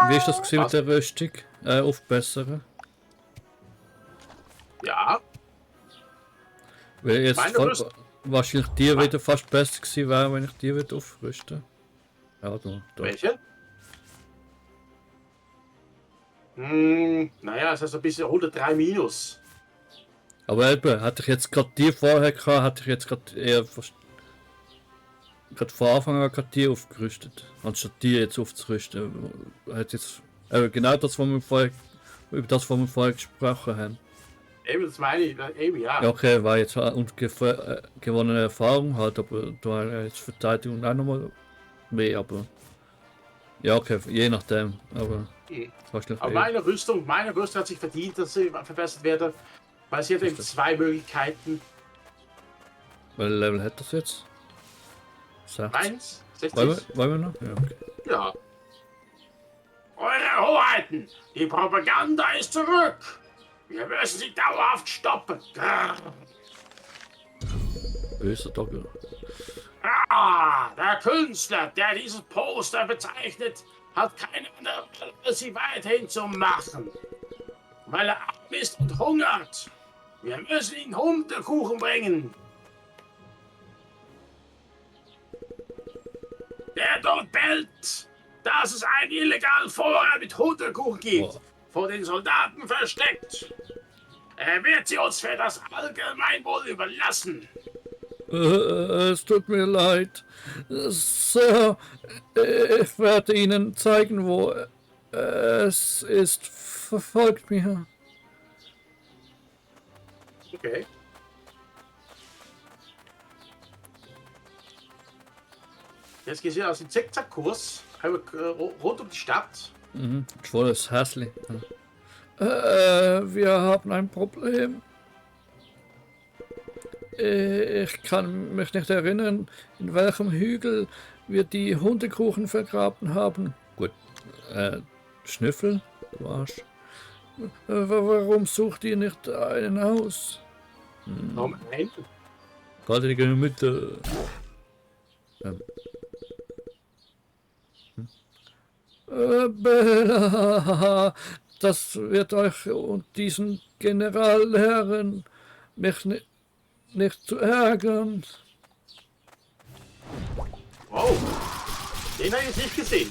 Wie ist das gewesen mit Was? der Rüstung? Aufbessern? Ja, Weil jetzt meine Rüstung. wahrscheinlich die wieder fast besser gewesen wäre, wenn ich die wieder aufrüste. Ja, da. Welche? Naja, es ist ein bisschen 103 minus. Aber eben, hätte ich jetzt gerade die vorher gehabt, hätte ich jetzt gerade eher gerade von Anfang an gerade die aufgerüstet. Anstatt die jetzt aufzurüsten. Hat jetzt genau das, was wir vorher, über das, was wir vorher gesprochen haben. Eben, das meine ich. Eben, ja. Ja, okay, war jetzt und gewonnene Erfahrung halt, aber da war jetzt Verteidigung auch nochmal mehr, aber. Ja, okay, je nachdem, aber. Aber meine Rüstung hat sich verdient, dass sie verbessert werde, weil sie hat eben zwei Möglichkeiten. Welches Level hat das jetzt? 60. Eins, 60. Wollen wir noch? Ja, okay. Ja. Eure Hoheiten, die Propaganda ist zurück. Wir müssen sie dauerhaft stoppen. Grrr. Böser Dogger. Der Künstler, der dieses Poster bezeichnet, hat keine andere Wahl, als sie weiterhin zu machen. Weil er arm ist und hungert. Wir müssen ihn Hundekuchen bringen. Der dort bellt, dass es einen illegalen Vorrat mit Hundekuchen gibt, vor den Soldaten versteckt. Er wird sie uns für das Allgemeinwohl überlassen. Es tut mir leid. Sir, ich werde Ihnen zeigen, wo es ist. Verfolgt mich. Okay. Jetzt geht es wieder aus dem Zickzackkurs rund um die Stadt. Volles Häsli. Wir haben ein Problem. Ich kann mich nicht erinnern, in welchem Hügel wir die Hundekuchen vergraben haben. Gut. Schnüffel? Du Arsch. Warum sucht ihr nicht einen aus? Warum ein? Gerade die Mitte. Bella, das wird euch und diesen General lehren, mich nicht zu ärgern. Wow, den habe ich nicht gesehen.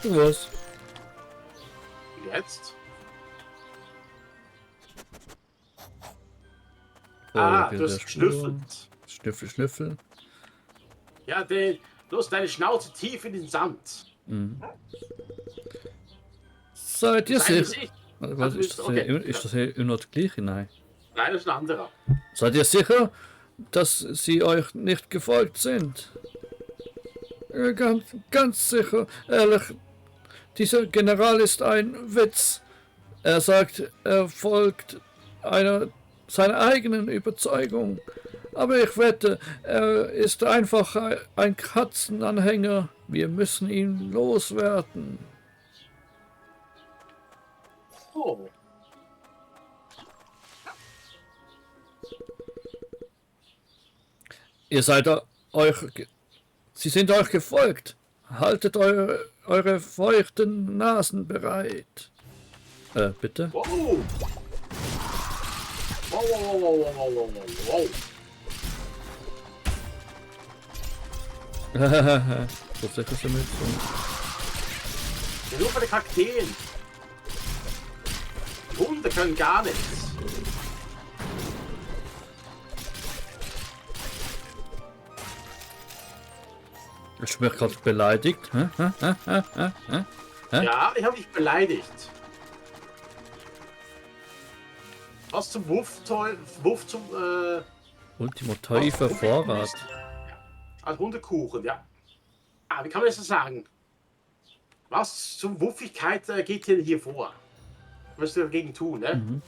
Was? Jetzt? Oh, Du hast geschnüffelt. Schnüffel. Ja, du hast deine Schnauze tief in den Sand. Seid ihr sicher? Was ist ist das? okay. Ist das immer noch das Gleiche? Nein. Nein, das ist ein anderer. Seid ihr sicher, dass sie euch nicht gefolgt sind? Ganz sicher. Ehrlich, dieser General ist ein Witz. Er sagt, er folgt seiner eigenen Überzeugung. Aber ich wette, er ist einfach ein Katzenanhänger. Wir müssen ihn loswerden. Oh. Ihr seid Sie sind euch gefolgt. Haltet eure feuchten Nasen bereit. Bitte? Wow. Wow. So sicher sind wir Nur für die Kakteen. Hunde können gar nichts. Ich bin gerade beleidigt. Hä? Ja, ich habe dich beleidigt. Was zum Wuff zum Ultimativer Vorrat. Als Hundekuchen, ja. Wie kann man das so sagen? Was zum Wuffigkeit geht denn hier vor? Was musst du dagegen tun, ne?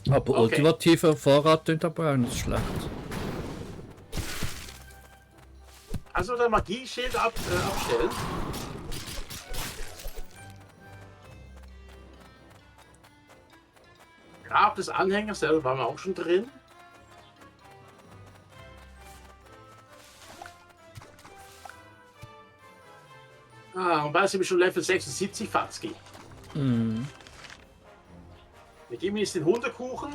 Aber Okay. ultimativer Vorrat klingt aber auch nicht schlecht. Also der Magieschild abstellen. Grab des Anhängers, selber waren wir auch schon drin. normalerweise bin ich schon Level 76, Fatzki. Mhm. Wir geben jetzt den Hundekuchen.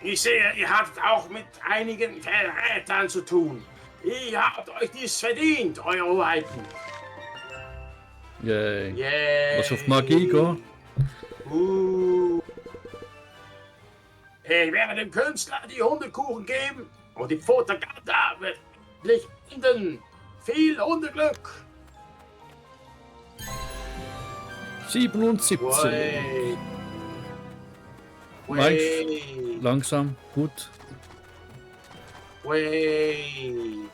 Ich sehe, ihr habt auch mit einigen Verrätern zu tun. Ihr habt euch dies verdient, eure Hoheiten. Yay. Yay. Was auf Magie geht? Ich werde dem Künstler die Hundekuchen geben und die Fotogata wird endlich enden. Viel Hundeglück. 77. Way. Meinst Way. langsam, gut. Way.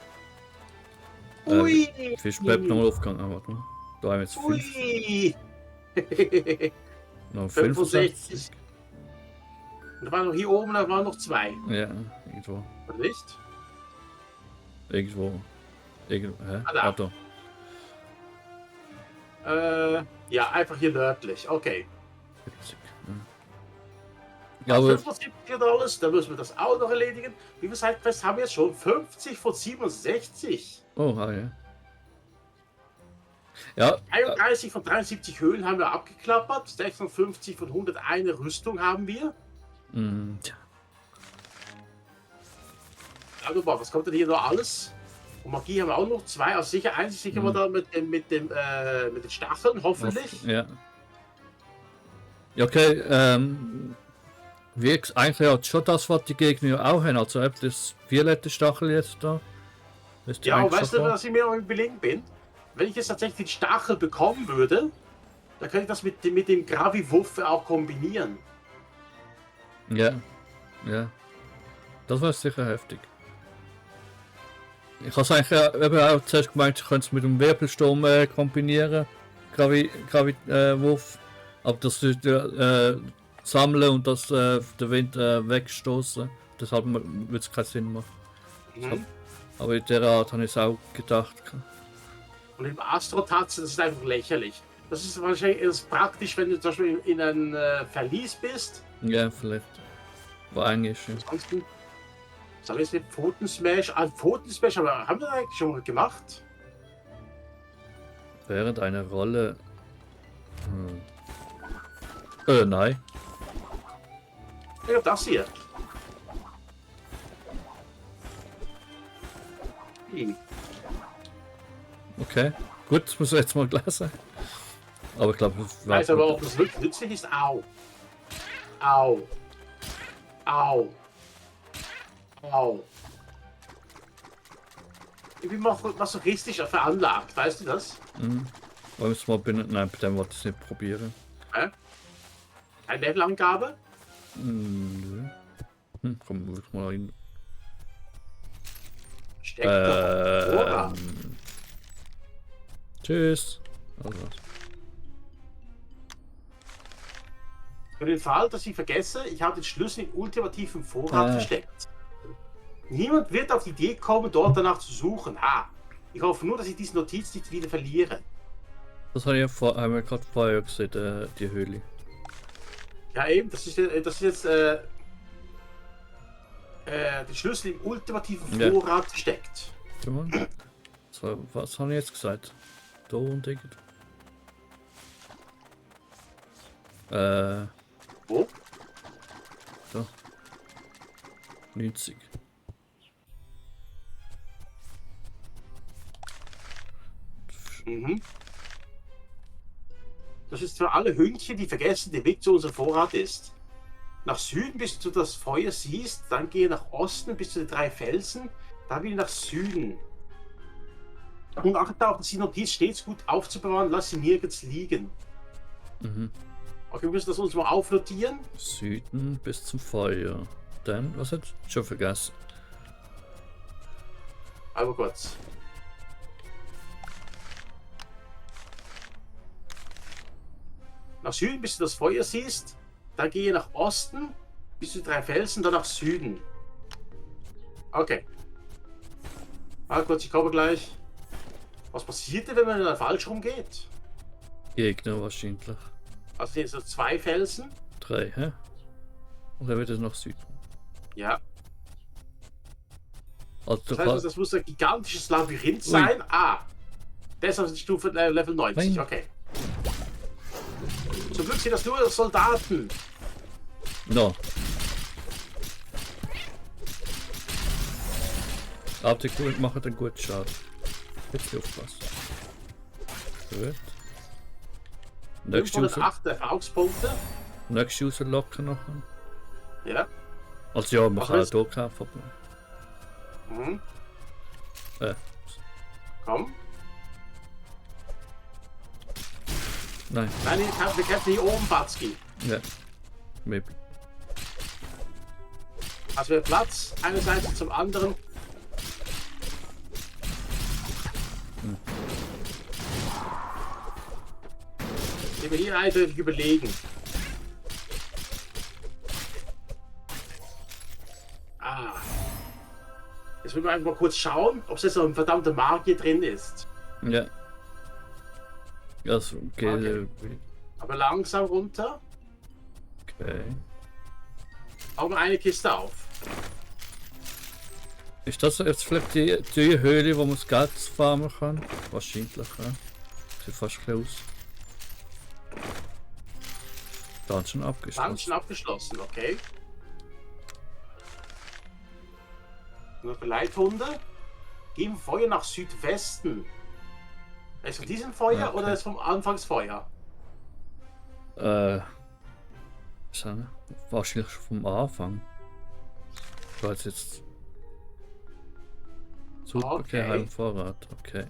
Ui. Fisch bleibt noch aufgegangen, warte mal. Da haben wir jetzt 5. Ui. Noch 65. 65. Und da waren noch hier oben, da waren noch 2. Ja, irgendwo. Oder nicht? Irgendwo. Hä? Ah, da. Da. Ja, einfach hier nördlich. Okay. 70. Ja, aber 75 oder alles, dann müssen wir das auch noch erledigen. Wie viel Sidequests haben wir jetzt schon? 50 von 67. oh, ja. Ja, 31 von 73 Höhlen haben wir abgeklappert. 56 von 101 Rüstung haben wir. tja. Also, was kommt denn hier noch alles? Und Magie haben wir auch noch 2. Also sicher eins, sicher mal da mit den Stacheln, hoffentlich. Ja. Ja, okay, eigentlich hat schon das, was die Gegner auch haben. Also eben das violette Stachel jetzt da. Ist Ja, und eigentlich weißt du, so dass ich mir noch überlegen bin? Wenn ich jetzt tatsächlich den Stachel bekommen würde, dann könnte ich das mit dem Gravi-Wuffe auch kombinieren. Ja, ja. Das war sicher heftig. Ich habe eigentlich eben auch zuerst gemeint, ich könnte es mit dem Wirbelsturm kombinieren. Wurf. Aber das sammeln und das den Wind wegstoßen, deshalb würde es keinen Sinn machen. Mhm. Aber in der Art habe ich es auch gedacht. Und im Astrotatzen, das ist einfach lächerlich. Das ist wahrscheinlich erst praktisch, wenn du zum Beispiel in einem Verlies bist. Ja, vielleicht. War eigentlich ja. Ansonsten, sagen wir jetzt nicht Pfotensmash. Pfotensmash haben wir das eigentlich schon mal gemacht. Während einer Rolle. Nein. Ich glaube, das hier. Okay. Gut, das muss ich jetzt mal lesen. Aber ich glaube, Ich weiß aber, ob das wirklich nützlich ist. Au. Au. Au. Au. Ich bin masochistisch veranlagt, weißt du das? Wollen wir es mal benutzen? Nein, bei dem wollte ich es nicht probieren. Eine Levelangabe? Nö. Komm, wirklich mal rein. Steckt doch. Tschüss. Also. Für den Fall, dass ich vergesse, ich habe den Schlüssel im ultimativen Vorrat versteckt. Niemand wird auf die Idee kommen, dort danach zu suchen. Ich hoffe nur, dass ich diese Notiz nicht wieder verliere. Das haben wir gerade vorher gesehen, die Höhle. Ja eben, das ist jetzt der Schlüssel im ultimativen Vorrat versteckt. So, was habe ich jetzt gesagt? Da und irgendwo. Wo? Da. 90. Mhm. Das ist für alle Hündchen, die vergessen, der Weg zu unserem Vorrat ist. Nach Süden, bis du das Feuer siehst, dann gehe nach Osten bis zu den 3 Felsen, dann wieder nach Süden. Und achte darauf, dass die Notiz stets gut aufzubewahren, lass sie nirgends liegen. Okay, wir müssen das uns mal aufnotieren. Süden bis zum Feuer. Dann, was hat schon vergessen? Aber kurz. Nach Süden, bis du das Feuer siehst, dann gehe nach Osten, bis zu 3 Felsen, dann nach Süden. Okay. Mal kurz, ich komme gleich. Was passiert denn, wenn man da falsch rumgeht? Gegner wahrscheinlich. Also hier sind 2 Felsen. 3, hä? Und dann wird es nach Süden. Ja. Also, Das heißt, das muss ein gigantisches Labyrinth sein. Ah, deshalb ist die Stufe Level 90. Nein. Okay. Zum Glück sind das nur Soldaten. no. Aber die machen den guten Schaden. Jetzt aufpassen. Gut. Nächste raus, 508 Erfahrungspunkte. nächste rauslocken noch. Ja. Also ja, man Was kann auch willst hier kämpfen. Mhm. Äh, Komm. nein. Nein, wir kämpfen hier oben, Batzki. Ja. Maybe. Also wir haben Platz, einerseits und zum anderen. Sind wir hier eindeutig überlegen. Ah. Jetzt müssen wir einfach mal kurz schauen, ob es jetzt so ein verdammter Magier drin ist. Ja. Also, okay. Okay. Aber langsam runter. Okay. Auch eine Kiste auf. Ist das jetzt vielleicht die Höhle, wo man das Geld farmen kann? Wahrscheinlich, ja. Sieht fast ein bisschen aus. Dungeon abgeschlossen. Dungeon abgeschlossen, okay. Nur für Leithunde. Geben Feuer nach Südwesten. Ist von diesem Feuer Okay. oder ist vom Anfangsfeuer? Schau, wahrscheinlich vom Anfang. Ich weiß jetzt. Super, okay. Okay. Heimvorrat, okay.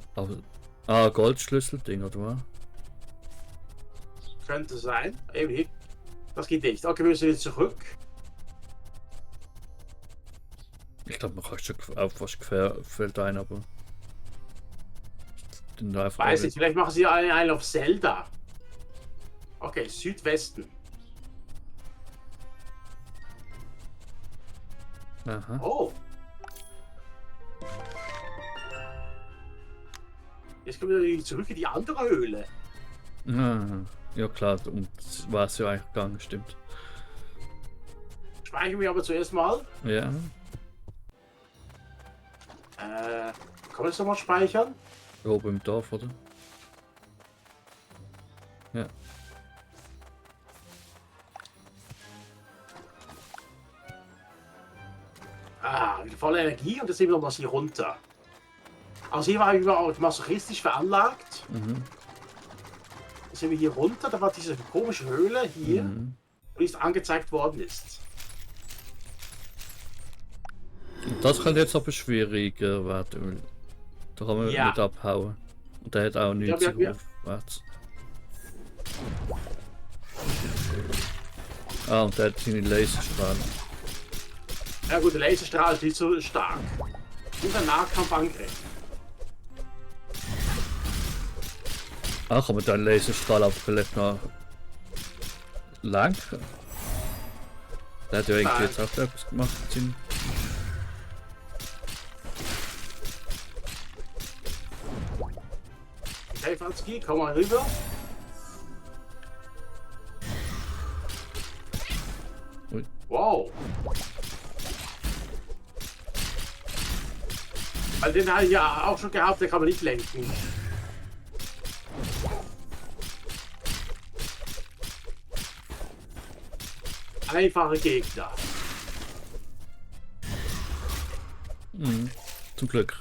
Aber, Goldschlüsselding, oder was? Könnte sein. Eben hier. Das geht nicht. Okay, wir müssen jetzt zurück. Ich glaube, man kann schon auch fast gefällt ein, aber. Den einfach Weiß nicht, vielleicht machen sie einen auf Zelda. Okay, Südwesten. Aha. Oh. Jetzt kommen wir wieder zurück in die andere Höhle. Ah, ja klar, und war es ja eigentlich gegangen, stimmt. Speichern wir aber zuerst mal. Ja. Kann man das nochmal speichern? Oben im Dorf, oder? Ja. Ah, wieder volle Energie und jetzt sehen wir nochmal hier runter. Also hier war ich auch masochistisch veranlagt. Mhm. Jetzt sind wir hier runter, da war diese komische Höhle hier, Mhm. die es angezeigt worden ist. Und das kann jetzt aber schwieriger werden, weil da kann man Ja. nicht abhauen. Und der hat auch nichts ja. aufwärts. Ah, und der hat seine Laserstrahlen. Ja gut, der Laserstrahl ist nicht so stark. Und ein Nahkampfangriff. Ach, aber der Laserstrahl auch vielleicht noch lang. Der hat ja irgendwie Nein. jetzt auch etwas gemacht. Okay, Franzki, komm mal rüber. Ui. Wow. Weil den habe ich ja auch schon gehabt, den kann man nicht lenken. Einfache Gegner. Mhm. Zum Glück.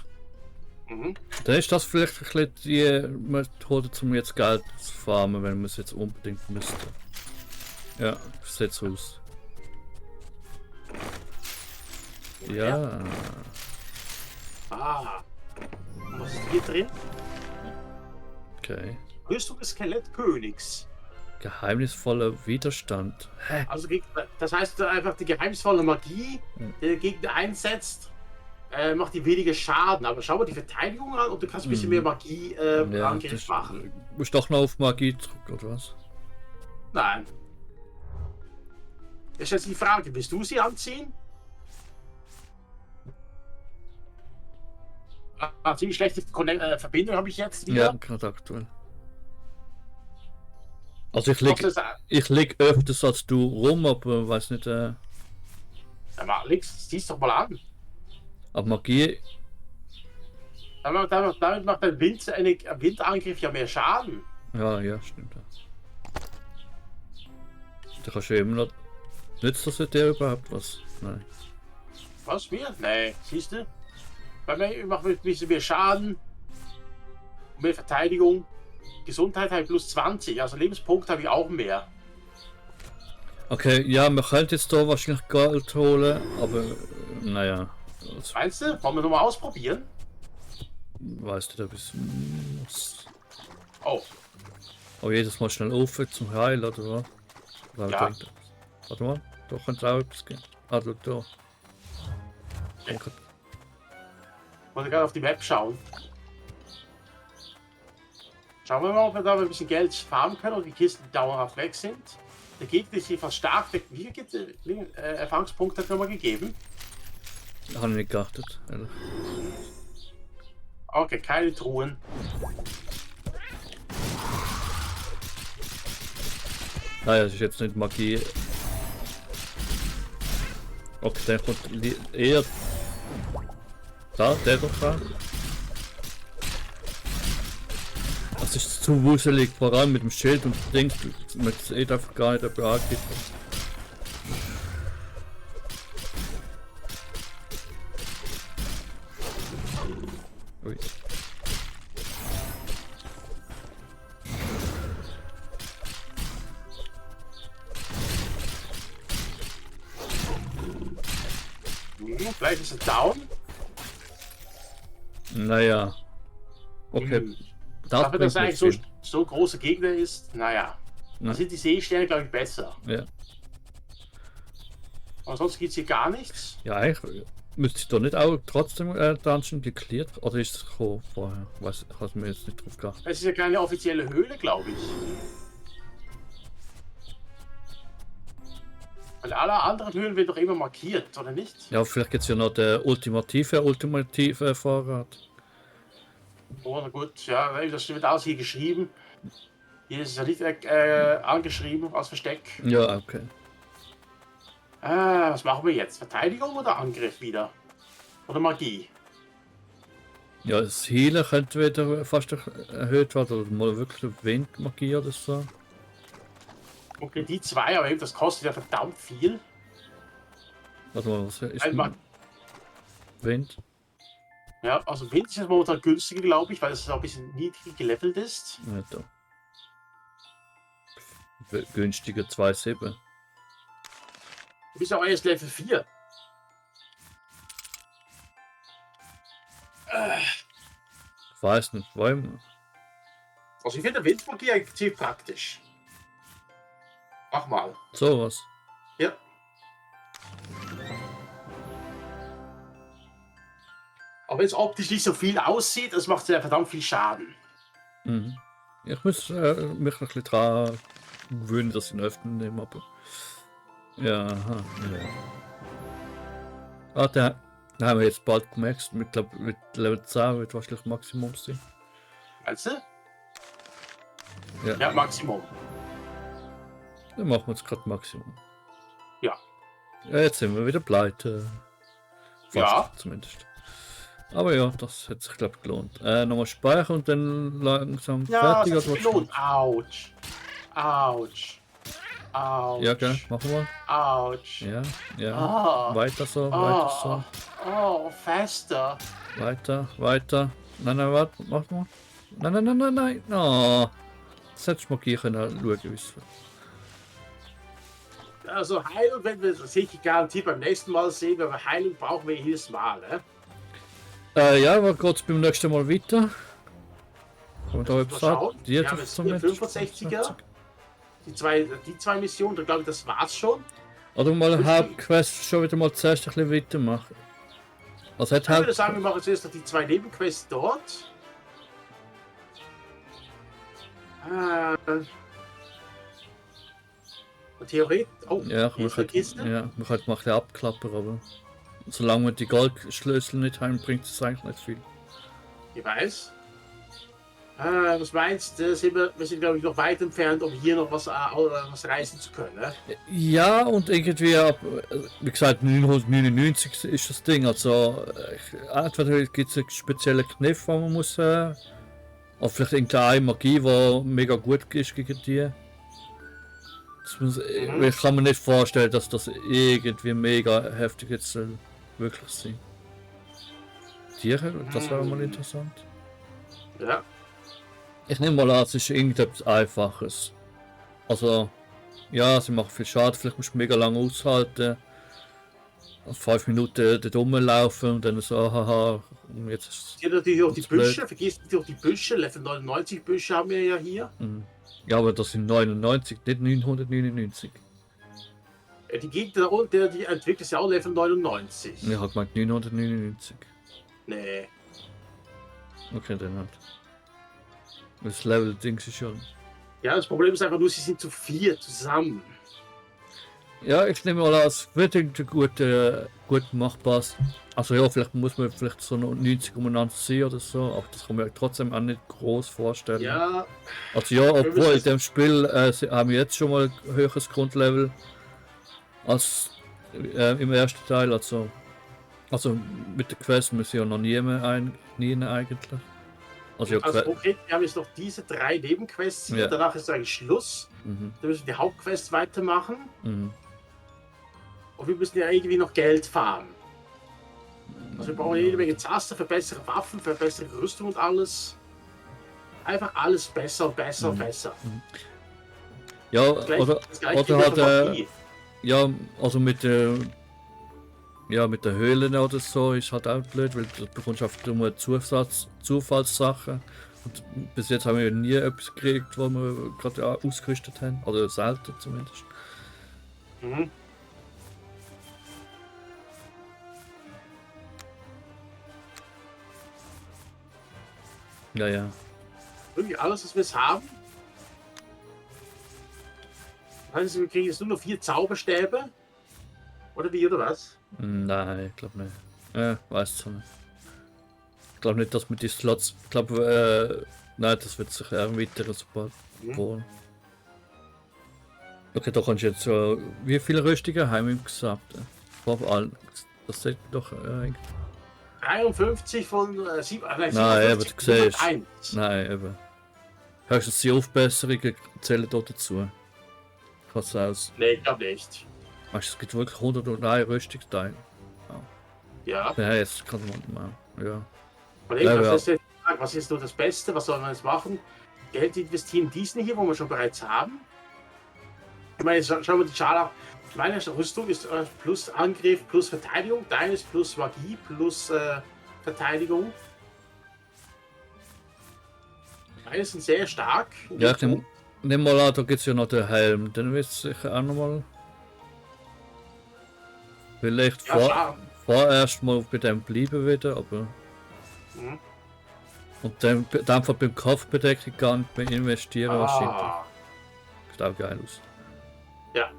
Mhm. Dann ist das vielleicht ein bisschen die Methode, um jetzt Geld zu farmen, wenn man es jetzt unbedingt müsste. Ja, sieht so aus. Ja. Ah. Was ist hier drin? Okay. Rüstung des Skelettkönigs. Geheimnisvoller Widerstand. Hä? Also das heißt einfach die geheimnisvolle Magie, Mhm. die der Gegner einsetzt, macht die weniger Schaden. Aber schau mal die Verteidigung an und du kannst ein bisschen mehr Magie Angriff machen. Musst doch noch auf Magie drücken, oder was? Nein. Jetzt ist die Frage, willst du sie anziehen? Ziemlich schlechte Verbindung habe ich jetzt wieder. Ja, gerade aktuell. Also ich Kostet leg, es, leg öfters als du rum, aber weiß nicht, ja, mal links, zieh's doch mal an. Aber Magie, Damit macht ein Windangriff ja mehr Schaden. ja, stimmt. Ja. Da kannst du ja immer noch. Nützt das dir überhaupt was? Nein. Was, mir? Nee, siehst du? Bei mir macht ein bisschen mehr Schaden, mehr Verteidigung. Gesundheit habe ich plus 20, also Lebenspunkt habe ich auch mehr. Okay, ja, man könnte jetzt da wahrscheinlich Gold holen, aber naja. Das Meinst du? Wollen wir nochmal ausprobieren? weißt du, da bist muss. Oh, Oh, jedes Mal schnell auf zum Heilen, oder was? Oder Ja. Warte mal, da könnte auch etwas gehen. Ah, schau da. Okay. wollte gerade auf die Map schauen. Schauen wir mal, ob wir da ein bisschen Geld farmen können und die Kisten dauerhaft weg sind. Der Gegner ist jedenfalls stark weg. Wie viele Erfahrungspunkte hat er nochmal gegeben? Habe ich nicht geachtet, ehrlich. Okay, keine Truhen. Naja, das ist jetzt nicht Magie. Okay, der kommt eher. Da, der doch da. Das ist zu wuselig, vor allem mit dem Schild und Dings. Man sieht einfach gar nicht, ob er angeht. Ui. Vielleicht ist er down. Naja. Okay. Hm. Das Dafür, dass bringt er nicht eigentlich viel. so große Gegner ist, naja. Ja. Da sind die Seesterne, glaube ich, besser. Ja. Aber sonst gibt es hier gar nichts. Ja, eigentlich müsste ich da nicht auch trotzdem Dungeon geklärt? Oder ist es gekommen vorher? Weiß, ich habe mir jetzt nicht drauf geachtet. Es ist ja keine offizielle Höhle, glaube ich. Weil alle anderen Höhlen werden doch immer markiert, oder nicht? Ja, vielleicht gibt es ja noch den ultimative Vorrat. Oh, na gut, ja, das wird alles hier geschrieben. Hier ist es ja nicht angeschrieben als Versteck. Ja, okay. Was machen wir jetzt? Verteidigung oder Angriff wieder? Oder Magie? Ja, das Healen könnte wieder fast erhöht werden, oder mal wirklich Windmagie oder so. Okay, die zwei, aber eben das kostet ja verdammt viel. Warte mal, was ist Einmal, denn Wind? ja, also Wind ist jetzt momentan günstiger, glaube ich, weil es auch ein bisschen niedrig gelevelt ist. Ja, da. Günstiger 2,7. Du bist auch erst Level 4. Ich weiß nicht, wollen Also ich finde Windmagie eigentlich ziemlich praktisch. Mach mal. sowas. Ja. Aber wenn es optisch nicht so viel aussieht, das macht ja verdammt viel Schaden. Mhm. Ich muss mich noch ein bisschen dran gewöhnen, dass ich ihn öffnen nehme, aber. Ja, aha, ja. Ah, den haben wir jetzt bald gemerkt. Mit, glaub, mit Level 10 wird wahrscheinlich Maximum sein. Weißt du? Ja. Ja, Maximum. Dann machen wir jetzt gerade Maximum. Ja. Ja, jetzt sind wir wieder pleite. Fast, Ja. zumindest. Aber ja, das hat sich, glaube ich, gelohnt. Nochmal speichern und dann langsam Ja, fertig. das oder ist was? gelohnt. Autsch. Autsch. Autsch. Ja, gell, machen wir. Autsch. Ja, ja. Ah. Weiter so, weiter so. Oh, faster. Weiter. Nein, warte, mach mal. Nein. Oh. Das hättest du mal gehen können, schauen, wie es wird. Also Heilung, wenn wir sicher garantiert beim nächsten Mal sehen, aber Heilung brauchen wir jedes Mal. Ja, was geht's beim nächsten Mal weiter? Kann man da Mal etwas schauen. sagen? Wir haben jetzt hier 65er. Die zwei Missionen, da glaube ich, das war's schon. Oder mal Hauptquest schon wieder mal zuerst ein bisschen weitermachen. Also hat Ich würde sagen, wir machen zuerst noch die zwei Nebenquests dort. Theoretisch. Oh, Ja, hier ist eine Kiste. man könnte mal ein bisschen abklappern, aber solange man die Goldschlüssel nicht heimbringt, ist es eigentlich nicht viel. Ich weiß. Was meinst du? Wir sind, glaube ich, noch weit entfernt, um hier noch was reißen zu können. Ne? Ja, und irgendwie ab, wie gesagt, 999 ist das Ding. Also, entweder gibt es einen speziellen Kniff, den man muss. Oder vielleicht irgendeine Magie, die mega gut ist gegen die. Ich kann mir nicht vorstellen, dass das irgendwie mega heftig jetzt soll wirklich sein. Tiere, das wäre mal interessant. Ja. Ich nehme mal an, es ist irgendetwas Einfaches. Also, ja, sie machen viel Schaden, vielleicht musst du mega lange aushalten. 5 Minuten dort rumlaufen und dann so, haha, und jetzt ist es. Hier natürlich auch die blöd. Büsche, vergiss nicht auch die Büsche, Level 99 Büsche haben wir ja hier. Ja, aber das sind 99, nicht 999. Die Gegner da unten, die entwickeln ja auch Level 99. Ich habe gemeint 999. Nee. Okay, dann halt. Das Level-Dings ist schon. Ja, das Problem ist einfach nur, sie sind zu 4 zusammen. Ja, ich nehme mal an, es wird irgendwie gut machbar. Also ja, vielleicht muss man vielleicht so 90 umeinander sein oder so, aber das kann man ja trotzdem auch nicht groß vorstellen. Ja. Also ja, obwohl in dem Spiel haben wir jetzt schon mal ein höheres Grundlevel als im ersten Teil. Also mit der Quest müssen ja noch nie eigentlich. Also, ja, Also konkret, wir haben jetzt noch diese 3 Nebenquests hier, Ja. danach ist eigentlich Schluss. Dann müssen wir die Hauptquest weitermachen. Und wir müssen ja irgendwie noch Geld farmen. Also wir brauchen jede Menge Zaster für bessere Waffen, für bessere Rüstung und alles. Einfach alles besser und besser und besser. Ja, Das gleiche oder gilt halt, für Magie. ja, also mit der Höhlen oder so ist halt auch blöd, weil du bekommst einfach nur Zufallssachen. Und bis jetzt haben wir nie etwas gekriegt, wo wir gerade ausgerüstet haben. Oder selten zumindest. Mhm. Ja. Irgendwie alles, was wir jetzt haben. Also wir kriegen jetzt nur noch 4 Zauberstäbe. Oder wie, oder was? Nein, ich glaube nicht. Weiß es nicht. Ich glaube nicht, dass wir die Slots. Ich glaube, nein, das wird sich erweitern, sobald. Okay, da kannst du jetzt wie viele Rüstungen haben wir gesagt? Vor allem. Das sieht doch 53 von 7. Nein, aber du siehst. Nein, eben. Höchstens die Aufbesserungen zählen dort dazu. Pass aus. Nee, ich glaube nicht. Weißt du, es gibt wirklich 101 Rüstungsteile. Ja. Ja, jetzt kann man mal. Ja. Und was ist nur das Beste? Was soll man jetzt machen? Geld investieren in diesen hier, wo wir schon bereits haben. Ich meine, schauen wir die Schale. Meine Rüstung ist plus Angriff plus Verteidigung. Deine ist plus Magie plus Verteidigung. Beide sind sehr stark. Ja, ich nehm mal an, da gibt es ja noch den Helm. Den wird es sicher auch noch mal. Vielleicht vorerst mal bei dem bleiben wieder, aber. Und dann einfach beim Kopfbedeckung gar nicht mehr investieren wahrscheinlich. Sieht auch geil aus. Ja.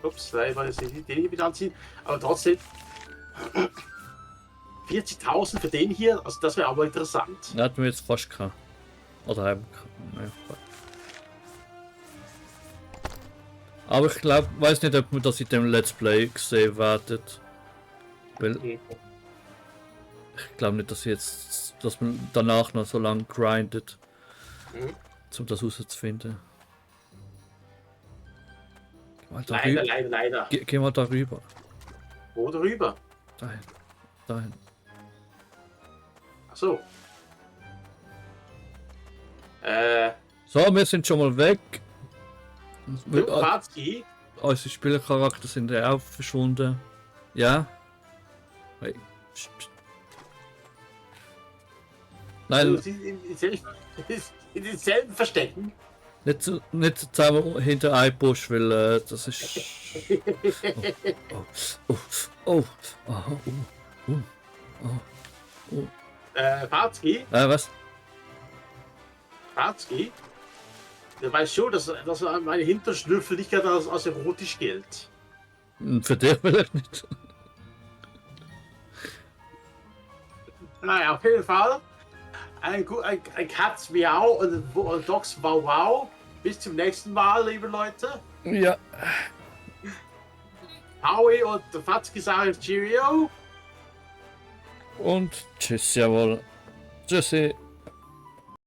Ups, leider jetzt den hier wieder anziehen. Aber trotzdem. 40.000 für den hier, also das wäre aber interessant. Da hatten wir jetzt fast gehabt. Oder haben wir. Aber ich glaube, weiß nicht, ob wir das in dem Let's Play gesehen werden. Weil ich glaube nicht, dass man danach noch so lange grindet, um das herauszufinden. Leider. Geh mal darüber. Wo darüber? Dahin. Achso. So, wir sind schon mal weg. Fazki. Unsere Spielercharakter sind ja auch verschwunden. Ja? Hey. Nein, In denselben Verstecken. nicht zusammen hinter einem Busch, weil das ist. Fazki. Was? Fazki. Der weiß schon, dass meine Hinterschnüffeligkeit als erotisch gilt. Für dich vielleicht nicht. Naja, auf jeden Fall. Ein Katz Miau und ein Dogs Wow Wow. Bis zum nächsten Mal, liebe Leute. Ja, Howie und der Fatzki sagen Cheerio. und tschüss, jawohl. Tschüssi.